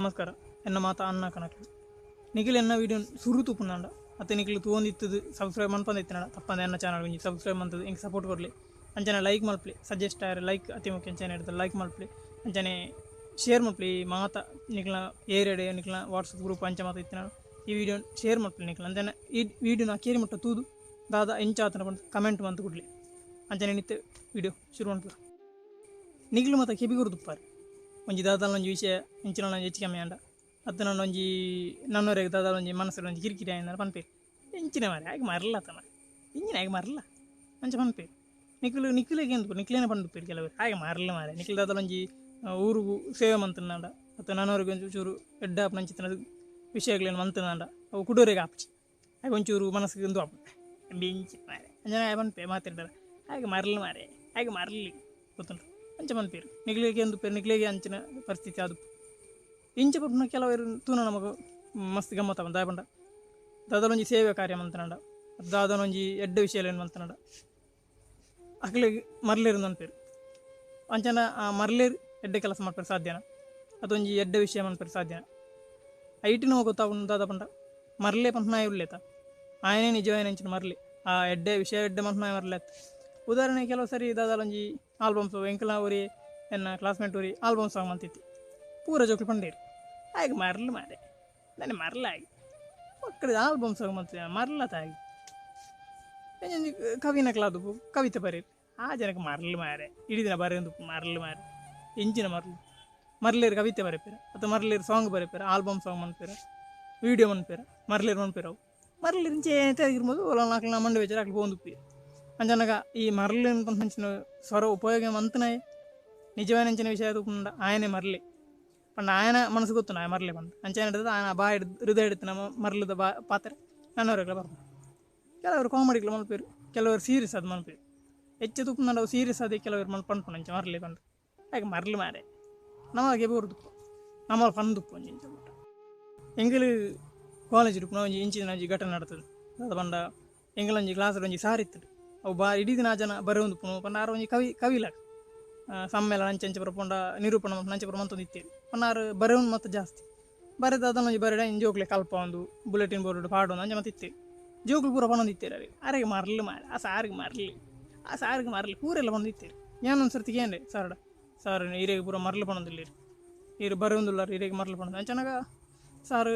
ನಮಸ್ಕಾರ ಎನ್ನ ಮಾತ ಅನ್ನ ಕನಕ್ಲು ನಿಖಿಲ್ ಎನ್ನ ವೀಡಿಯೋ ಸುರು ತೂಪುನಾಂಡ ಅತ್ತೆ ನಿಖಿಲ್ ತೂವೊಂದಿತ್ತದು ಸಬ್ಸ್ಕ್ರೈಬ್ ಮನ್ಪಂದಿತ್ತಿನಡ ತಪ್ಪಂದೆ ಎನ್ನ ಚಾನಲ್ ಒಂಜಿ ಸಬ್ಸ್ಕ್ರೈಬ್ ಮಂತದು ಎಂಕ್ ಸಪೋರ್ಟ್ ಕೊರ್ಲೆ ಅಂಚನೆ ಲೈಕ್ ಮಲ್ಪಲೆ ಸಜೆಸ್ಟ್ ಆಯರೆ ಲೈಕ್ ಅತಿ ಮುಖ್ಯ ಅಂಚನೆ ಹಿಡ್ದು ಲೈಕ್ ಮಲ್ಪಲೆ ಅಂಚನೆ ಶೇರ್ ಮಲ್ಪಲೆ ಮಾತ ನಿಕ್ಲ ಏರಿಯಾಡ್ ನಿಕ್ಲ ವಾಟ್ಸಪ್ ಗ್ರೂಪ್ ಅಂಚ ಮಾತ ಇತ್ತಿನ ಈ ವಿಡಿಯೋ ಶೇರ್ ಮಲ್ಪಲೆ ನಿಕ್ಲ ಅಂಚನೆ ಈ ವಿಡಿಯೋನ ಕೇರಿ ಮುಟ್ಟ ತೂದು ದಾದ ಎಂಚ ಆತನ ಪಂದ್ ಕಮೆಂಟ್ ಮಂತ್ ಕುಡ್ಲೆ ಅಂಚನೆ ನಿತ್ಯ ವಿಡಿಯೋ ಶುರು ಮನ್ಪುಲ ನಿಕ್ಲು ಮಾತ ಕೆಬಿ ಕೊರ್ದುಪ್ಪಾರು ಒಂಜಿ ದಾದಾಲ ಒಂಜಿ ವಿಷಯ ಇಂಚಿನ ಒಂಜಿ ಹೆಚ್ಚು ಕಮ್ಮಿ ಆಂಡ ಅತ್ತ ನನ್ನ ಒಂಜಿ ನನ್ನೊರೆಗ್ ದಾದಾಲ ಒಂಜಿ ಮನಸ್ಸು ಒಂಜಿ ಕಿರಿಕಿರಿ ಆಯಿಂಡ ಪನ್ಪೇರು ಎಂಚಿನ ಮಾರೆ ಆಯ್ಕೆ ಮರಲ್ಲ ತಮ್ಮ ಇಂಚಿನ ಆಯ್ಕೆ ಮರಲ್ಲ ಅಂಚ ಪನ್ಪೇರು ನಿಕ್ಲು ನಿಕ್ಲೆಗ್ ಎಂತ ನಿಕ್ಲೇನೆ ಪಂಡುಪೇರು ಕೆಲವರು ಆಯ್ಕೆ ಮರಲ್ಲ ಮಾರೆ ನಿಕ್ಲು ದಾದಾಲ ಒಂಜಿ ಊರುಗು ಸೇವೆ ಮಂತುನಾಂಡ ಅತ್ತ ನನೊರೆಗ್ ಒಂಜಿ ಚೂರು ಎಡ್ಡೆ ಆಪುನಂಚಿತ್ತಿನ ವಿಷಯಗಳೇನು ಮಂತುನಾಂಡ ಅವು ಕುಡೋರೆಗ್ ಆಪುಜಿ ಆಯ್ಕೆ ಒಂಚೂರು ಮನಸ್ಸಿಗೆ ಉಂದು ಆಪುಂಡು ಬೆಂಚಿ ಮಾರೆ ಅಂಚನೆ ಆಯೆ ಪನ್ಪೆ ಮಾತೆರ್ಡಲ ಆಯ್ಕೆ ಮರಲ್ ಮಾರೆ ಆಯ್ಕೆ ಮರಲಿ ಗೊತ್ತುಂಡು ಅಂಚ ಪನ್ಪೇರು ನಿಕ್ಲೆಗ್ ಎಂದುಪೇರು ನಿಕ್ಲೆಗೆ ಅಂಚಿನ ಪರಿಸ್ಥಿತಿ ಆದುಪ್ಪು ಇಂಚ ಪನ್ಪುನ ಕೆಲವರು ತೂನ ನಮಕ್ ಮಸ್ತ್ ಗಮ್ಮತ್ ಆಪುಂಡು ದಾಯೆ ಪಂಡ ದಾದಲ ಒಂಜಿ ಸೇವೆ ಕಾರ್ಯ ಮಂತುನಾಂಡ ದಾದನ ಒಂಜಿ ಎಡ್ಡೆ ವಿಷಯಲೇನು ಮಂತುನಾಂಡ ಅಕ್ಲೆಗ್ ಮರ್ಲೇರ್ ಪನ್ಪೇರು ಅಂಚನ ಆ ಮರ್ಲೇರ್ ಎಡ್ಡೆ ಕೆಲಸ ಮಲ್ಪೆರೆ ಸಾಧ್ಯನಾ ಅದೊಂಜಿ ಎಡ್ಡೆ ವಿಷಯ ಮನ್ಪೆರೆ ಸಾಧ್ಯನಾ ಐಟ್ ನಮಕ್ ಗೊತ್ತಾಪುಂಡು ದಾದ ಪಂಡ ಮರ್ಲೆ ಪನ್ಪುನಾಯೆ ಉಲ್ಲೇತ ಆಯನೇ ನಿಜವಾಯಿನಂಚಿನ ಮರ್ಲೆ ಆ ಎಡ್ಡೆ ವಿಷಯ ಎಡ್ಡೆ ಮನ್ಪುನಾಯೆ ಮರ್ಲೆ ಅತ್ತ್ ಉದಾಹರಣೆ ಕೆಲವು ಸರಿ ದಾದಾಲ ಒಂಜಿ ಆಲ್ಬಮ್ ಎಂಕಲ್ನ ಒರಿ ಎನ್ನ ಕ್ಲಾಸ್ಮೇಟ್ ಒರಿ ಆಲ್ಬಮ್ ಸಾಂಗ್ ಮಂತಿತ್ತಿ ಪೂರ ಜೋಕುಲು ಪಂಡೇರು ಆಯ್ಕೆ ಮರ್ಲ್ ಮಾರೆ ದಾನೆ ಮರ್ಲ ಆಯೆ ಪಕ್ಕದ ಆಲ್ಬಮ್ ಸಾಂಗ್ ಮಂತ್ ಮರ್ಲತ ಆಯೆ ಒಂಜೊಂಜಿ ಕವಿನಕ್ಲಾದುಪ್ಪು ಕವಿತೆ ಬರೆಯೆರ್ ಆ ಜನಕ್ಕೆ ಮರ್ಲ್ ಮಾರೆ ಇಡೀ ದಿನ ಬರೆಯೊಂದುಪ್ಪು ಮರ್ಲ್ ಮಾರೆ ಎಂಚಿನ ಮರ್ಲ್ ಮರ್ಲೇರ್ ಕವಿತೆ ಬರೆಪೆರ್ ಅತ್ತ ಮರ್ಲೇರ್ ಸಾಂಗ್ ಬರೆಪೆರ್ ಆಲ್ಬಮ್ ಸಾಂಗ್ ಮನ್ಪೆರ್ ವೀಡಿಯೋ ಮನ್ಪೆರ್ ಮರ್ಲೇರ್ ಮನ್ಪೆರ್ ಅವು ಮರ್ಲೇರ್ ಇಂಚೆ ಇರ್ಬೋದು ಅಕ್ಲೆನ ಮಂಡೆ ಬೆಚ್ಚ ಅಕ್ಲು ಪೋವೊಂದುಪ್ಪುವೆರ್ ಅಂಚನಗ ಈ ಮರ್ಲ್ ಪನ್ಪಂಚಿನ ಸ್ವರ ಉಪಯೋಗ ಮಂತುನಾಯೆ ನಿಜವಾಯಿನಂಚಿನ ವಿಷಯ ತೂಪುಂಡ ಆಯನೆ ಮರ್ಲೆ ಪಂಡ ಆಯನ ಮನಸ್ಸು ಗೊತ್ತುಂಡು ಆಯೆ ಮರ್ಲೆ ಪಂದ್ ಅಂಚನೆ ಆಯನ ಬಾಯಿಡ್ ಹೃದಯ ಇತ್ತಿನ ಮರ್ಲುದ ಬಾ ಪಾತೆರ ನನೊರೆಗ್ಲ ಬರ್ಪುಂಡು ಕೆಲವರು ಕಾಮಿಡಿಗ್ಲ ಮನ್ಪುವೆರ್ ಕೆಲವರು ಸೀರಿಯಸ್ ಆದ್ ಮನ್ಪುವೆರ್ ಹೆಚ್ಚ ತೂಪುನಾಂಡ ಅವು ಸೀರಿಯಸ್ ಆದ್ ಕೆಲವರು ಮನ್ ಪನ್ಪುಂಡು ಅಂಚ ಮರ್ಲೆ ಪಂದ್ ಆಯ್ಕೆ ಮರ್ಲ್ ಮಾರೆ ನಮಕ್ ಬೋರ್ದುಪ್ಪು ನಮ ಪಂದುಪ್ಪು ಒಂಜಿ ಇಂಚ ಪೂರ ಎಂಕುಲು ಕಾಲೇಜ್ ಇಪ್ಪುನ ಒಂಜಿ ಇಂಚಿನ ಒಂಜಿ ಘಟನೆ ನಡತುಂಡು ದಾದ ಪಂಡ ಎಂಕಲ್ನ ಒಂಜಿ ಕ್ಲಾಸ್ ಒಂಜಿ ಸಾರ್ ಇತ್ತುಂಡು ಅವು ಬಾ ಇಡೀ ದಿನ ಆ ಜನ ಬರೆಯೊಂದುಪ್ಪುನು ಪಂಡ ಆರ್ ಒಂಜಿ ಕವಿ ಕವಿಲಕ ಸಮ್ಮೇಳನ ಅಂಚ ಅಂಚ ಪೂರ ಪೋಂಡ ನಿರೂಪಣೆ ಮನ್ಪುನ ಅಂಚ ಪೂರ ಮಂತೊಂದು ಇತ್ತೆರ್ ಪಂಡ ಆರ್ ಬರೆಯುನು ಮಸ್ತ್ ಜಾಸ್ತಿ ಬರೆದ್ ದಾದನ ಒಂಜಿ ಬರೆಡ ಇನ್ ಜೋಕ್ಲೆಗ್ ಕಲ್ಪಾವೊಂದು ಬುಲೆಟಿನ್ ಬೋರ್ಡ್ ಪಾಡೊಂದು ಅಂಚ ಮಾತ ಇತ್ತೆರ್ ಜೋಕುಲು ಪೂರ ಪನೊಂದು ಇತ್ತೆರ್ ಅರೆಗ್ ಅರೆಗ್ ಮರ್ಲ್ ಮಾರ್ರೆ ಆ ಸಾರ್ಗ್ ಮರ್ಲ್ ಆ ಸಾರ್ಗ್ ಮರ್ಲ್ ಪೂರೆಲ್ಲ ಪನೊಂದು ಇತ್ತೆರ್ ಯಾನ್ ಒಂಜಿ ಸರ್ತಿ ಕೇಂಡೆ ಸಾರ್ಡ ಸಾರ್ ಈರೆಗ್ ಪೂರ ಮರ್ಲ್ ಪನೊಂದುಲ್ಲೆರ್ ಈರ್ ಬರೆಯೊಂದುಲ್ಲರ್ ಈರೆಗ್ ಮರ್ಲ್ ಪನೊಂದು ಅಂಚ ಅನಗ ಸಾರ್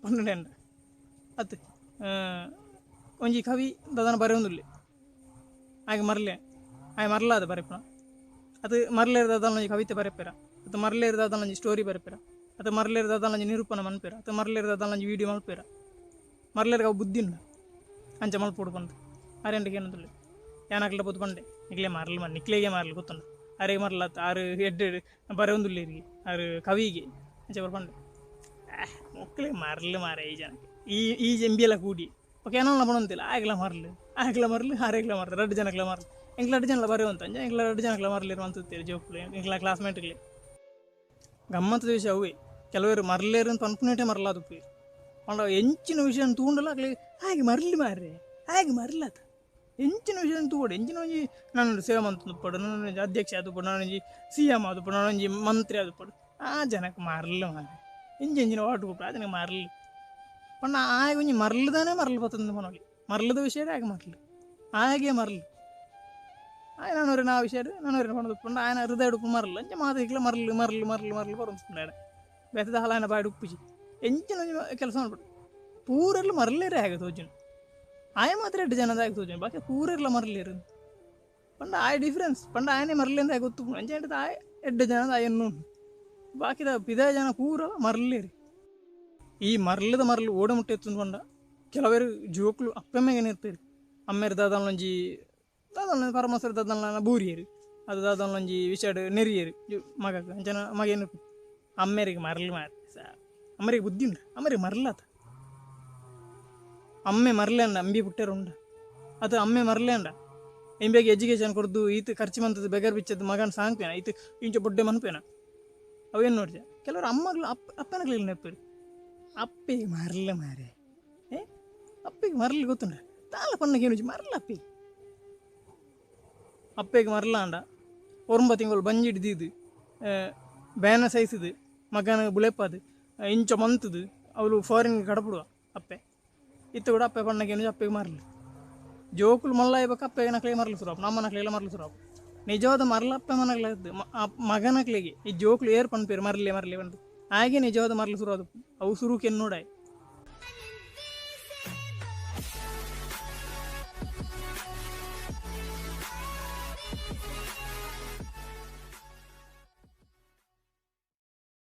ಪಂಡುಂಡೆ ಅತ್ತ್ ಒಂಜಿ ಕವಿ ದಾದನ ಬರೆಯೊಂದುಲ್ಲೆ ಆಯೆ ಮರ್ಲೆ ಆಯೆ ಮರ್ಲಾದ ಬರೆಪುನ ಅತ್ ಮರ್ಲೆರ್ ದಾದನ ಒಂಜಿ ಕವಿತೆ ಬರೆಪೆರ ಅತ್ ಮರ್ಲೆರ್ ದಾದನ ಒಂಜಿ ಸ್ಟೋರಿ ಬರೆಪೆರ ಅತ್ ಮರ್ಲೆರ್ ದಾದನ ಒಂಜಿ ನಿರೂಪಣೆ ಮನ್ಪೆರ ಅತ್ ಮರ್ಲೆರ್ ದಾದನ ಒಂಜಿ ವೀಡಿಯೋ ಮನ್ಪೆರ ಮರ್ಲೆರ್ಗ್ ಅವು ಬುದ್ಧಿ ಉಂಡು ಅಂಚ ಮಲ್ಪೊಡು ಪಂದ್ ಆರ್ ಕೇನೊಂದುಲ್ಲೆ ಯಾನ್ ಅಕ್ಲೆಡ ಪೋದು ಪಂಡೆ ನಿಕ್ಲೆ ಮರ್ಲ್ ಮಾರ್ರೆ ನಿಕ್ಲೆಗೆ ಮರ್ಲ್ ಗೊತ್ತುಂಡು ಅರೆಗ್ ಮರ್ಲ್ ಅತ್ತ್ ಆರ್ ಎಡ್ಡೆ ಬರೆಯೊಂದುಲ್ಲೆರ್ ಆರ್ ಕವಿಗೆ ಅಂಚ ಪೂರ ಪಂಡೆ ಮೊಕ್ಲೆಗ್ ಮರ್ಲ್ ಮಾರ್ರೆ ಈ ಜನಕ್ ಈ ಈ ಎಂಬಿಯಲ ಕೂಡಿ ಬೊಕ ಎನನ್ಲ ಪನೊಂದಿಲ್ಲ ಆಯಗ್ಲ ಮರ್ಲ್ ಆಯಗ್ಲ ಮರ್ಲ್ ಆರೆಗ್ಲ ಮರ್ಲ್ ರಡ್ಡ್ ಜನಕ್ಲ ಮರ್ಲ್ ಎಂಕ್ಲ ರಡ್ಡ್ ಜನಲ ಬರೆಯೊಂತ ಅಂಚ ಎಂಕ್ಲ ರಡ್ಡ್ ಜನಕ್ಲ ಮರ್ಲೆರ್ ಮಂತುತ್ತೆರ್ ಜೋಕುಲು ಎಂಕ್ಲ ಕ್ಲಾಸ್ಮೇಟ್ಗ್ಲೆ ಗಮ್ಮತ್ತದ ವಿಷಯ ಅವ್ವೆ ಕೆಲವೆರ್ ಮರ್ಲೆರ್ ಅಂದ್ ಪನ್ಪುನೇಟೆ ಮರ್ಲಾದುಪ್ಪುವೆರ್ ಪಂಡ ಎಂಚಿನ ವಿಷಯನ್ ತೂಂಡಲ ಅಕ್ಲೆಗ್ ಆಯಗ್ ಮರ್ಲ್ ಮಾರ್ರೆ ಆಯಗ್ ಮರ್ಲತ್ತ ಎಂಚಿನ ವಿಷಯನ್ ತೂವೊಡು ಎಂಚಿನ ಒಂಜಿ ನನೊಂಜಿ ಸೇವೆ ಮಂತೊಂದುಪ್ಪೊಡು ನನೊಂಜಿ ಅಧ್ಯಕ್ಷೆ ಆದುಪ್ಪೊಡು ನನೊಂಜಿ ಸಿ ಎಮ್ ಆದುಪ್ಪೊಡು ನನೊಂಜಿ ಮಂತ್ರಿ ಆದುಪ್ಪೊಡು ಆ ಜನಕ್ ಮರ್ಲ್ ಮಾರ್ರೆ ಎಂಚ ಎಂಚಿನ ಓಟು ಕೊರ್ಪುಂಡು ಆ ಜನಕ್ ಮರ್ಲ್ ಪಂಡ ಆಯಗ್ ಒಂಜಿ ಮರ್ಲ್ದಾನೆ ಮರ್ಲ್ ಪತ್ತೊಂದು ಪನೊಲಿ ಮರ್ಲ್ದ ವಿಷಯಡ್ ಆಯಗ್ ಮರ್ಲ್ ಆಯಗೆ ಮರ್ಲ್ ಆಯೆ ನನೊರಿನ ಆ ವಿಷಯಡ್ ನನೊರಿನ ಪನೊಂದುಪ್ಪುಂಡು ಆಯನ ಹೃದಯಡ್ ಉಪ್ಪು ಮರ್ಲ್ ಅಂಚ ಮಾತೆಕ್ಲ ಮರ್ಲ್ ಮರ್ಲ್ ಮರ್ಲ್ ಮರ್ಲ್ ಪರೊಂದುಪ್ಪುಂಡು ಆಯಡ ಬೇತೆ ದಾಲ ಆಯನ ಬಾಯಿಡ್ ಉಪ್ಪುಜಿ ಎಂಚಿನ ಒಂಜಿ ಕೆಲಸ ಮನ್ಪೊಡು ಪೂರೆರ್ಲ ಮರ್ಲೆರೆ ಆಯಗ್ ತೋಜುಂಡು ಆಯೆ ಮಾತ್ರ ಎಡ್ಡೆ ಜನ ಆಯಗ್ ತೋಜುಂಡು ಬಾಕಿ ಪೂರೆರ್ಲ ಮರ್ಲೆರ್ ಪಂಡ ಆಯೆ ಡಿಫರೆನ್ಸ್ ಪಂಡ ಆಯನೆ ಮರ್ಲೆಂದ್ ಆಯಗ್ ಗೊತ್ತುಪ್ಪುಂಡು ಅಂಚ ಆಯೆ ಎಡ್ಡೆ ಜನ ಆಯೆ ಎನ್ನುಂಡು ಬಾಕಿದ ಪಿದಾಯಿ ಜನ ಪೂರ ಮರ್ಲೆರ್ ಈ ಮರ್ಲದ ಮರ್ಲ್ ಓಡೆ ಮುಟ್ಟ ಎತ್ತುಂಡು ಪಂಡ ಕೆಲವೆರ್ ಜೋಕುಲು ಅಪ್ಪೆಮ್ಮೆಗ್ ನೆರ್ಪೆರ್ ಅಮ್ಮೆರ್ ದಾದನ ಒಂಜಿ ದಾದನ ಪರಮಸರ್ ದಾದನ ಬೂರಿಯೆರ್ ಅದು ದಾದನ ಒಂಜಿ ವಿಷಯಡ್ ನೆರಿಯೆರ್ ಮಗಕ್ ಅಂಚನ ಮಗೆ ನೆರ್ಪೆ ಅಮ್ಮೆರೆಗ್ ಮರ್ಲ್ ಮಾರ್ರೆ ಅಮ್ಮೆರೆಗ್ ಬುದ್ಧಿ ಉಂಡು ಅಮ್ಮೆರೆಗ್ ಮರ್ಲಾತ ಅಮ್ಮೆ ಮರ್ಲೆಂಡ ಅಂಬಿ ಪುಟ್ಟೆರ್ ಉಂಡ ಅತ್ ಅಮ್ಮೆ ಮರ್ಲೆಂಡ ಇಂಬೆಗ್ ಎಜುಕೇಶನ್ ಕೊರ್ದು ಈತ್ ಖರ್ಚು ಮಂತುದು ಬೆಗರ್ ಬಿಚ್ಚದ್ ಮಗನ್ ಸಾಂಕ್ಪೆನ ಈತ್ ಇಂಚ ಬೊಡ್ಡೆ ಮನ್ಪೆನ ಅವೇನು ನೋಡ್ಜ ಕೆಲವರು ಅಮ್ಮಗ್ಲು ಅಪ್ಪ ಅಪ್ಪನಗ್ಲು ನೆರ್ಪೆರ್ ಅಪ್ಪೆಗ್ ಮರ್ಲ್ ಮಾರ್ರೆ ಏ ಅಪ್ಪೆಗ್ ಮರ್ಲ್ ಗೊತ್ತುಂಡ ದಾಲ ಪನ್ನ ಕೇನುಜಿ ಮರ್ಲ್ ಅಪ್ಪೆ ಅಪ್ಪೆಗ್ ಮರ್ಲಾಂಡ ಒರುಂಬ ತಿಂಗೊಲು ಬಂಜಿಡ್ ದೀದ್ ಬೇನೆ ಸಹಿಸಿದ್ ಮಗನ ಬುಲೆಪಾದ್ ಇಂಚ ಮಂತುದು ಅವ್ಲು ಫಾರಿನ್ ಕಡಪುಡುವ ಅಪ್ಪೆ. ಇತ್ತೆ ಕೂಡ ಅಪ್ಪೆ ಪಣ್ಣಗೆ ಅಪ್ಪೆಗೆ ಮರ್ಲು. ಜೋಕುಲು ಮಲ್ಲ ಬೊಕ್ಕ ಅಪ್ಪೆಗೆ ಮರ್ಲು ಸುರು ನಮ್ಮನಕ್ಲೆಗೆಲ ಮರ್ಲು ಸುರು. ನಿಜವಾದ ಮರ್ಲ ಅಪ್ಪೆ ಮನಕ್ಲೆ ಮಗನಕ್ಲೆಗೆ. ಈ ಜೋಕುಲು ಏರ್ ಪನ್ಪೆರ್ ಮರ್ಲೆ ಮರ್ಲೆ ಪಂದ್, ಆಗೆ ನಿಜವಾದ ಮರ್ಲು ಸುರು ಆದು. ಅವು ಸುರುಕ್ ಎನ್ನೋಡಾಯ್.